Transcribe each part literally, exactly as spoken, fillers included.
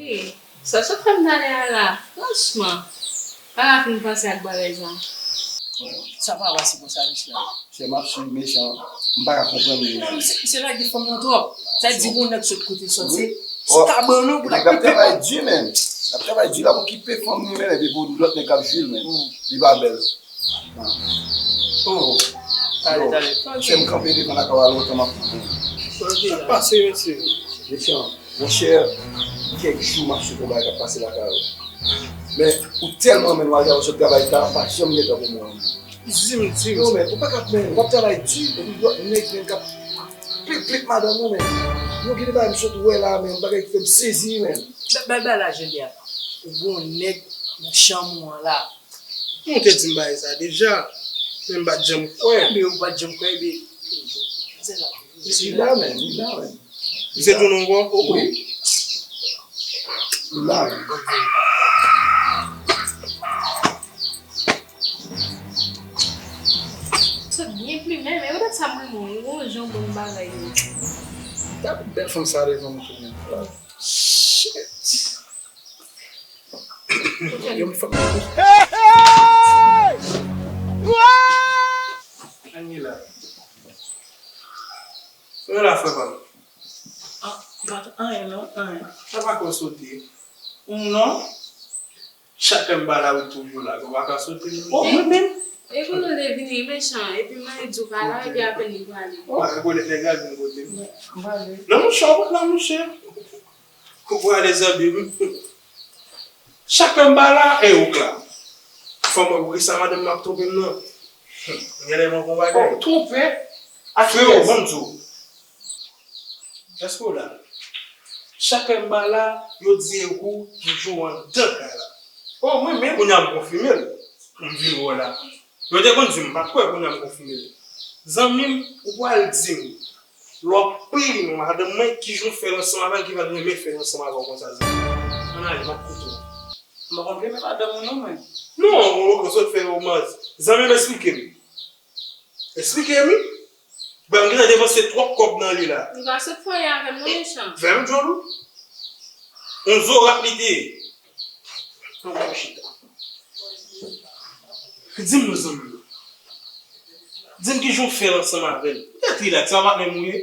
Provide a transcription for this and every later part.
Hey, sa w sot fè m talè a la, franchman, m pa ka fin panse ak bagay sa. Sa pa pase konsa, mesye. Chè, m ap swiv mechan, m pa ka konprann li menm. Non, misye, misye lage fanm nan twòp. Sa di gon nèg sot kote l soti, se kabann ou pou l ap travay di, menm. L ap travay di la pou kipe fanm li menm, epi pou lòt nèg k ap jwi l menm. Li pa bèl. Oh. Talè, talè. Chè, m kanpe devan lakay ou a lontan, m ap tann ou. Sa k pase, mesye? Mechan, monchè, kèk jou m ap swiv yon bagay k ap pase lakay ou. Men, ou tèlman renmen lwazi a, ou sot travay ta, pa janm gen tan pou mwen. Di m, di m. Yo, men, ou pa ka plenn, w ap travay di, epi lòt nèg menm k ap plit plit madanm ou, men. Yo, gen de bagay m sot wè la, men, bagay ki fè m sezi, men. Bay, bay, bay la, Jean-Pierre. Ou gon nèg nan chanm ou an la. Ou te di m bagay sa deja, men m pa t janm kwè. Ebyen, ou pa t janm kwè, ebyen. Li la, men, li la, men. Misye tounen ankò? Wi. Li la, men. Sot byen plimen, men poutèt sa m renmen w, ou gon jan w ban m bagay yo. Gade bèl fanm sa devan m tou, men. Shit. Yo, m fè m. Hey, hey! Anila. Anila, frè pa m. Ah, pa t anyen non, anyen. Sa pa ko sote. Ou non? Chak lè m pa la, ou toujou la. Ou pa ka sote non. Oh, mwen menm. E kote w te vini mechan, epi m mande di w pa la, epi apèn li prale. Oh, rekonèt nèg la vin kote m. Non, monchè, w pa la, monchè. Ou prale, zanmi m. Chak lè m pa la, e ou k la. Fò mwen wi sa madanm m ap twonpe m nan. Genlè mwen gon bagay. Oh, twonpe? Ak kiyès? Freo, ban m di w. Èske w la? Chak lè m pa la, yo di e ou toujou anndan kay la. Oh, mwen menm? Kounye a m konfime l. M vin wè w la. Yo te konn di m, m pa t kwè, kounye a m konfime l. Zanmi m, ou pral di m, lè w ap peye madanm mwen, kijan w fè l ansanm avè l ki pral renmen fè l ansanm avè w konsa, zanmi m? Ann ale, m ap koute w. M pa konn renmen madanm ou non, mwen. Non, ou, ou sot fè romans. Zanmi m, esplike m. Esplike m wi. Ban m gentan depanse twòp kòb nan li la. Ou pa sot fè anyen avè m non, mechan. Fè m djòl ou. On zorat li te ye. Pran kòb chita. Di m non, zanmi m. Di m kijan w fè l ansanm avè l. Poutèt rilaks, sa patnè m ou ye?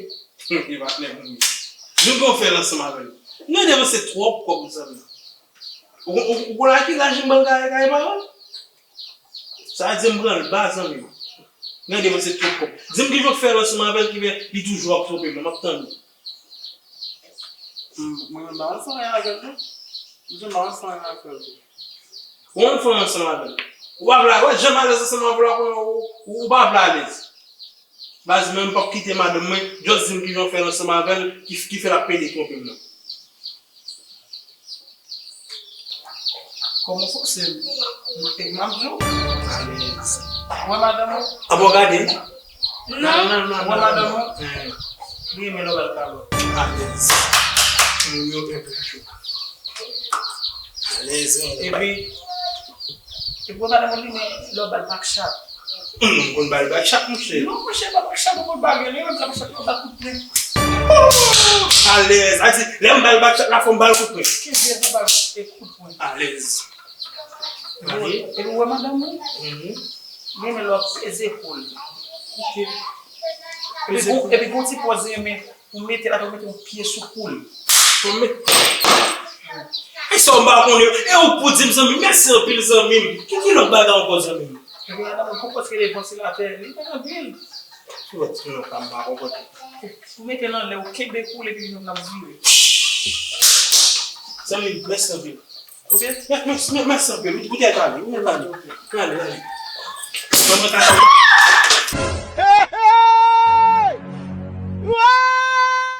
E patnè m ou ye. Di m kijan w fè l ansanm avè l. Nou depanse twòp kòb, zanmi m. Ou, ou, ou konn a ki laj m ban l kare, kare pa w? Sa di m pran l ba, zanmi m. Gade mwen se twòp kòb. Di m kijan w fè l ansanm avè l ki fè li toujou ap twonpe m nan, m ap tann ou. Hmm, mwen menm pa ansanm avè l non. Mwen menm pa ansanm avè l tou. Ou menm fè w ansanm avè l. Ou pa vle, wè jan m alèz ansanm avè w la, konnen ou, ou, ou pa vle alèz. Baz mwen, m p ap kite madanm mwen, just di m kijan w fè l ansanm avè l, ki, ki fè l ap pede twonpe m nan. Kòman w fòse m? E m ap di w. Alèz. Ou wè madanm ou? Ap w gade? Non. Non, non, non, non. Ou wè madanm ou? Li renmen lè w ba l kalòt. Alèz. Moun yo enpli cho. Alèz, alèz. Epi, epi w wè madanm ou li renmen lè w ba l back shot. Hum, m konn ba l back shot, monchè. Non, monchè, pa back shot, ou konn ba l, li renmen back shot, ou ba l kout pwen. Alèz. A di, lè m ba l back shot la, fò m ba l kout pwen. Kenbe pou ba l kout pwen. Alèz. Epi ou wè madanm ou? Mhm. Li renmen lè w ap peze kou l. Ok. Epi pou, epi pou ti pòz li renmen, ou mete l atò, ou mete yon pye sou kou l. Ou met. E sa w pa konnen. E ou pou di m, zanmi m, mèsi anpil, zanmi m. Ki, ki lòt bagay ankò, zanmi m? Epi madanm ou, pou pòz ki te vanse l atè, li pa anpil. Ki lòt, ki lòt, m pa konprann. Ou mete l anlè, ou kenbe kou l epi nou n ap vire. Zanmi m, mèsi anpil. Ok? Mè, mè, mè, mèsi anpil. Ou, ou te ale, ou te ale. Ou te ale, ale. Mwen, mwen, ta